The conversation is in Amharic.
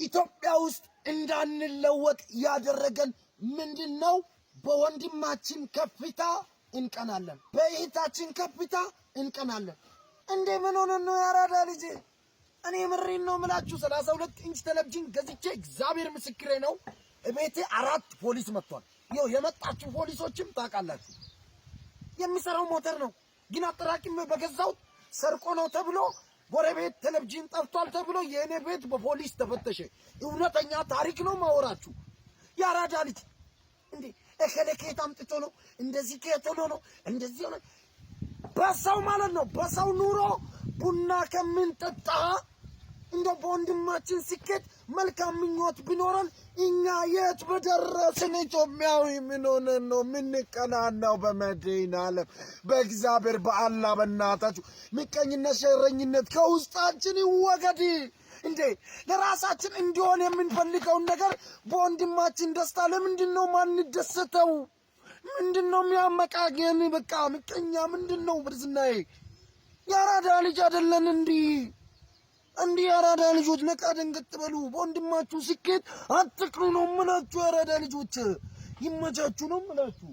ኢትዮጵያ ውስጥ እንዳንለወጥ ያደረገን ምንድን ነው? በወንድማችን ከፍታ እንቀናለን፣ በእህታችን ከፍታ እንቀናለን። እንዴ ምን ሆነን ነው ያራዳ ልጅ? እኔ ምሬን ነው ምላችሁ። 32 ኢንች ቴሌቪዥን ገዝቼ እግዚአብሔር ምስክሬ ነው፣ እቤቴ 4 ፖሊስ መጥቷል። ይኸው የመጣችሁ ፖሊሶችም ታውቃላችሁ። የሚሰራው ሞተር ነው፣ ግን አጠራቅሜ በገዛሁት ሰርቆ ነው ተብሎ ጎረቤት ቴሌቪዥን ጠፍቷል ተብሎ የእኔ ቤት በፖሊስ ተፈተሸ። እውነተኛ ታሪክ ነው ማወራችሁ። የአራዳ ልጅ እንዴ እከሌ ከየት አምጥቶ ነው እንደዚህ፣ ከየት ሆኖ ነው እንደዚህ ሆነ? በሰው ማለት ነው በሰው ኑሮ ቡና ከምንጠጣ እንደው በወንድማችን ስኬት መልካም ምኞት ቢኖረን እኛ የት በደረስን። ኢትዮጵያዊ ምን ሆነን ነው የምንቀናናው? በመድኃኔዓለም በእግዚአብሔር በአላህ በእናታችሁ ምቀኝነት፣ ሸረኝነት ከውስጣችን ይወገድ። እንዴ ለራሳችን እንዲሆን የምንፈልገውን ነገር በወንድማችን ደስታ ለምንድን ነው ማንደሰተው? ምንድን ነው የሚያመቃገን? በቃ ምቀኛ ምንድን ነው? ብርዝናዬ የአራዳ ልጅ አይደለን እንዲህ እንዲህ የአራዳ ልጆች ነቃ ደንገጥ በሉ። በወንድማችሁ ስኬት አትቅኑ ነው የምላችሁ። የአራዳ ልጆች ይመቻችሁ ነው የምላችሁ።